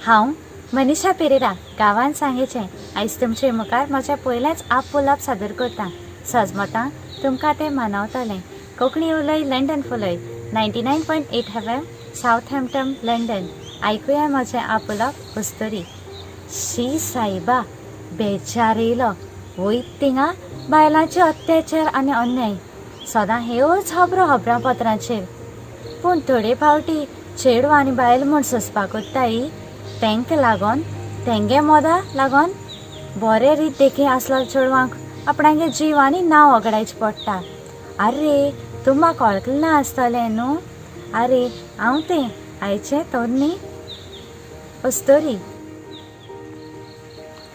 हांव मनीषा पेरेरा, गांवान सांगेचें. आयज तुमचे मुखार म्हजें पयलेंच आपउलोवप सादर करतां. सजमतां तुमकां तें मानवतलें. कोंकणी उलय, लंडन फुलय. 99.8 FM, Southampton, London. आयकुया म्हजें आपउलोवप, अस्तुरी. शी सायबा, बेजार येयलो. वयत थिंगा बायलांचे अत्याचार आनी अन्याय. सदां ह्योच खबरो खबरांपत्रांचेर. पूण थोडे फावटी चेडूं आनी बायल म्हूण सोंसपाक उत्ताय. तेंकां लागोन, तेंगे मोदा लागोन बरे रीत देखी आसलो चेडवांक आपणागे जीव आनी नांव वगडायचें पडटा. आरे, तूं म्हाका वळखलें ना आसतलें न्हू? आरे, हांव तें आयचें तरणी अस्तोरी.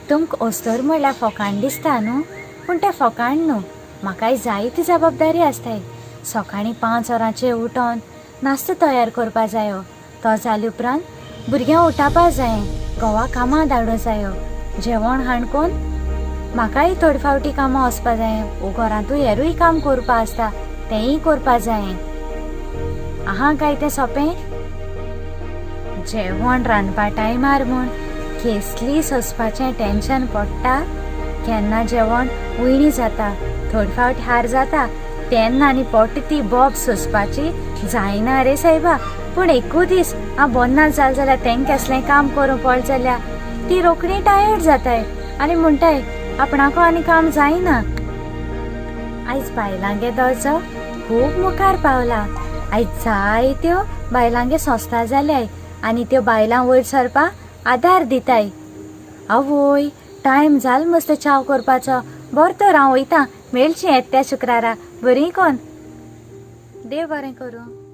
तुमकां अस्तोरी म्हणल्यार फोकाण दिसता न्हू? पूण तें फोकाण न्हू. म्हाकाय जायती जबाबदारी आसताय. सकाळीं 5 वरांचेर उठोन नाश्तो तयार करपा जायो. तो जाले उपरांत भुरग्यांक उठापा जायें, घोवा कामां धाडूं जायो, जेवण हाणकोन म्हाकाय थोडे फावटी कामां वचपा जायें. घरांतूय हेरूय काम करपा आसता, तेंय करपा जायें. आहा काय तें सोंपें? जेवण रांदपा टायमार म्हूण केसली सोंसपाचें टेंशन पडटा. केन्ना जेवण उयणी जाता, थोडे फावट हार जाता, तेन्ना आनी पोट ती बोब सोंसपाची जायना रे सायबा. पूण एकू दीस हांव बोन्ना जाल जाल्यार, तेंकां केसलें काम करूंक पडलें जाल्यार ती रोखडी टायर्ड जाताय आनी म्हणटाय आपणाको आनी काम जायना. आयज बायलांगे दर्जो खूब मुखार पावला. आयज जायत्यो बायलांगे संस्था जाल्याय आनी त्यो बायलां वयर सरपाक आदार दिताय. आवय, टायम जाल मस्त चाव करपाचो. बरें तर, हांव वयता. मेळची येता त्या शुक्रारा. बरी कोन. देव बरें करूं.